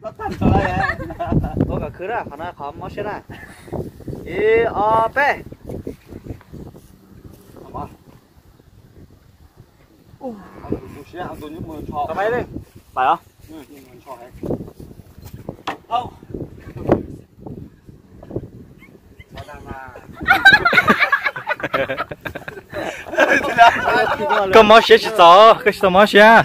Ua kom khwv na, qhov no qhov mob siab na. Ib ob peb. Koj mob siab tsis txaus, koj tsis tau mob siab.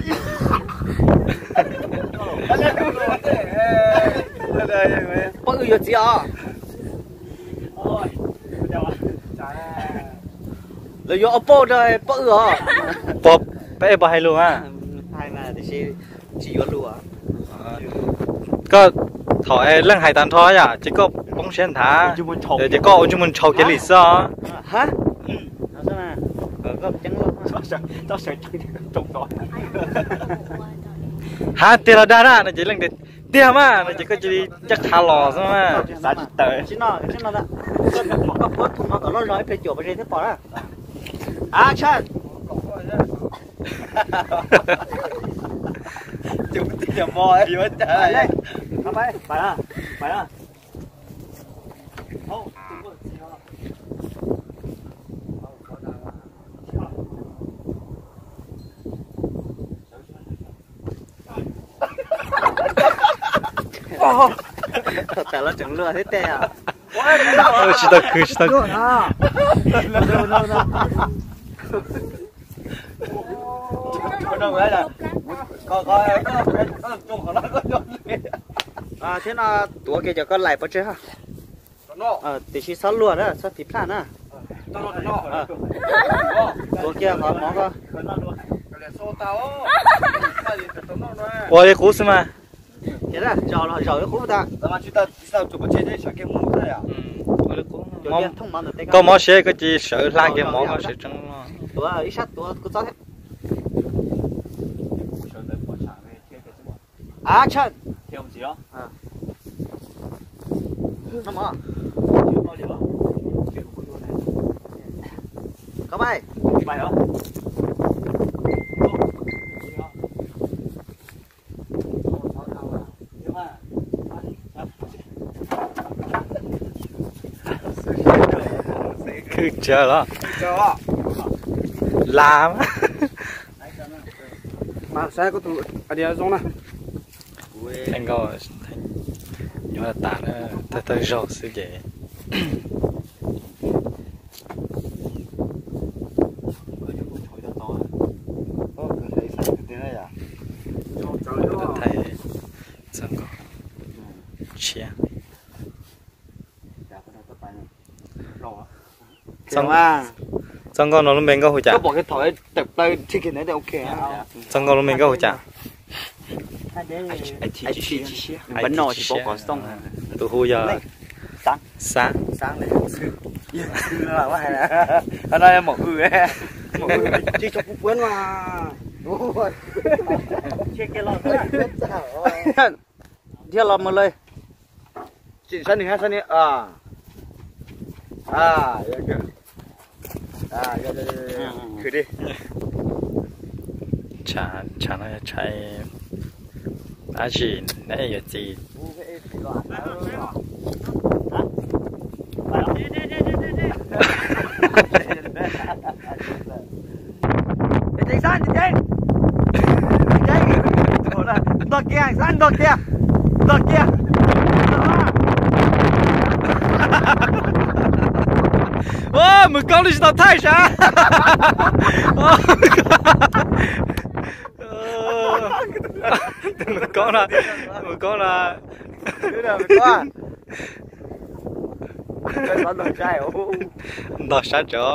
Poj wb yuav txiv os. Lawv yuav ob poj rau poj wb os. Peb puas hais lus a? Hais mas tiam sis tsis yuav lus. Koj thaum leej hais tag nrho yom ces koj poob siab nthav, ces koj ua ntsej muag ntshaus kiag li xwb os. Hab tiag los dag na no ces leej tias tiag mas no ces koj cia li coj qha los xwb mas. Thaum tas los tseem luag thiab tej os. Tsis tau khwv, tsis tau khwv. Thiab no tuav kiag cov koj laim pov tseg, tiam sis txhob luag na, txhob phiv plaj na. Tuav kiag qhov mov ko. Ua li qub xwb mas. Zaum los zaum li qub tas. Koj mob siab koj cia li sawv hla kiag mov koj sawv tseeb. Tuav ib sab tuav kuv txob thiab. Action. Koj pais. Khwv tsawv los? Las. Mas saib koj tus a diav zoo na. Thaij nkauj, nyuaj tas na, thaij thaij zaug xwb ces. Thaij txog nkauj tshiab. Txog nkauj no lub npe nkauj hu cas? Txog nkauj lub npe nkauj hu cas? Tus hu yog Xab. Dhia los mus lawm. Tsim sab nws hab sab nws. Khwv di. Tshav no tshav dab tsi ne yuav txiv. Ntog kiag, Xab, ntog kiag, ntog kiag. Mus koob li tsis tau thaij sav. Tus mus koob no, mus koob no. Ntog sab tso.